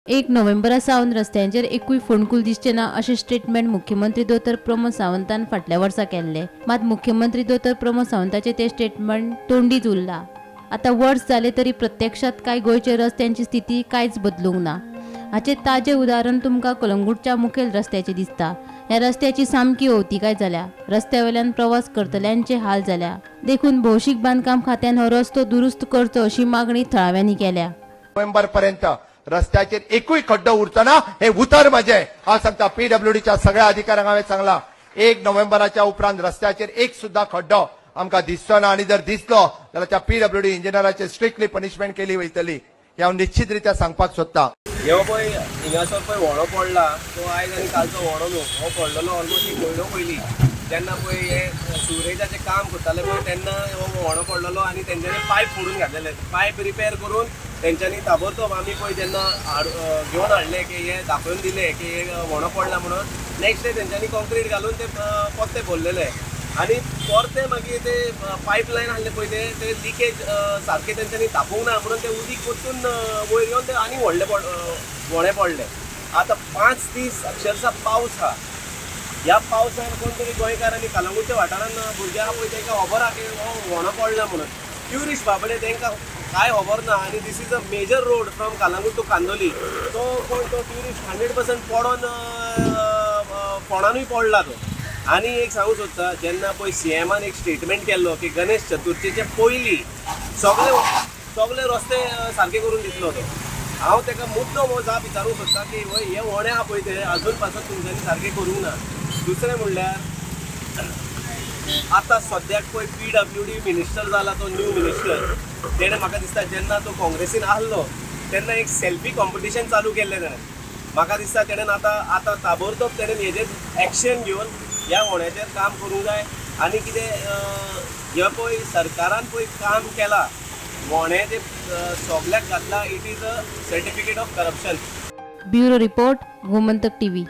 1 नोव्हेंबरा सावन रस्त्यांचेर एकूय फोंडकूल दिसचें ना अशें स्टेटमेंट मुख्यमंत्री दोतोर प्रमोद सावंतान फाटल्या वर्सा केल्लें. मात मुख्यमंत्री दोतोर प्रमोद सावंताचें तें स्टेटमेंट तोंडीच उरलां. आतां वर्स जालें तरी प्रत्यक्षांत कांय गोंयच्या रस्त्यांची स्थिती कांयच बदलूंक ना. हाचें ताजें उदाहरण तुमकां कलंगूटच्या मुखेल रस्त्याचें दिसता. ह्या रस्त्याची सामकी अवतिकाय जाल्या. रस्त्या वयल्यान प्रवास करतल्यांचे हाल जाल्या. देखून भौशीक बांदकाम खात्यान हो रस्तो दुरुस्त करचो अशी मागणी थळाव्यांनी केल्या. नोव्हेंबर पर्यंत रस्त्याचेर एकूय खड्डो उरचो ना हे उतर म्हजें. हांव सांगता पीडब्ल्यूडीच्या सगळ्या अधिकाऱ्यांक हांवें सांगलां 1 नोव्हेंबराच्या उपरांत रस्त्याचेर एक सुद्दां खड्डो आमकां दिसचो ना आनी जर दिसलो जाल्यार त्या पीडब्ल्यूडी इंजिनियराचेर स्ट्रिक्टली पनिशमेंट केली वयतली हें हांव निश्चित रित्या सांगपाक सोदतां. हो पळय हिंगासर पळय व्हडो पडला तो आयज आनी कालचो व्हडो न्हू, हो पडलेलो ऑलमोस्ट एक म्हयनो पयलीं जेन्ना पळय हे सिवरेजाचें काम करताले पळय तेन्ना हो व्हडो पडलेलो आनी तेंच्यांनी पायप फोडून घातलेले. पायप रिपेर करून तेंच्यांनी ताबडतोब आमी पळय जेन्ना घेवन हाडले की हे दाखोवन दिले की हे व्हडो पडला म्हणून नेक्स्ट डे तेंच्यांनी कॉन्क्रीट घालून ते परते भरलेले आनी परते मागीर ते पायप लायन आहले पळय ते लिकेज सारकें तेंच्यांनी तापोवंक ना म्हणून ते उदीक परतून वयर येवन ते आनी व्हडले व्हडे पडले. आतां 5 दीस अक्षरशा पावस आहा. ह्या पावसान कोण तरी गोंयकार आनी कलंगूटच्या वाठारान भुरग्यांक पळय तांकां खबर आहा की हो व्हडो पडला म्हणून. ट्युरिस्ट बाबडे तांकां कांय खबर ना आनी this is a major road from Calangute to Candolim. तो कोण तो ट्युरिस्ट 100% पडोन फोणानूय पडला तो. आनी एक सांगूंक सोदता जेन्ना पळय सीएमान एक स्टेटमेंट केल्लो की गणेश चतुर्थीचे पयलीं सगळे सगळे रस्ते सारके करून दितलो तो. हांव ताका मुद्दम हो जाप विचारूंक सोदता की हे व्हडे आहा पळय ते अजून पासून तुमच्यांनी सारके करूंक ना. दुसरें म्हणल्यार आतां सद्याक पळय पीडब्ल्यूडी मिनिस्टर जाला तो न्यू मिनिस्टर, तेणें म्हाका दिसता जेन्ना तो काँग्रेसीन आहलो तेन्ना एक सेल्फी कॉम्पिटिशन चालू केल्लें तेणें. म्हाका दिसता तेणें आतां आतां ताबडतोब तेणें हेजेर एक्शन घेवन ह्या व्हड्याचेर काम करूंक जाय. आनी कितें हें पळय सरकारान पळय काम केलां व्हडें तें सगल्याक घातलां, it is a certificate of corruption. Bureau report, Gomantak TV.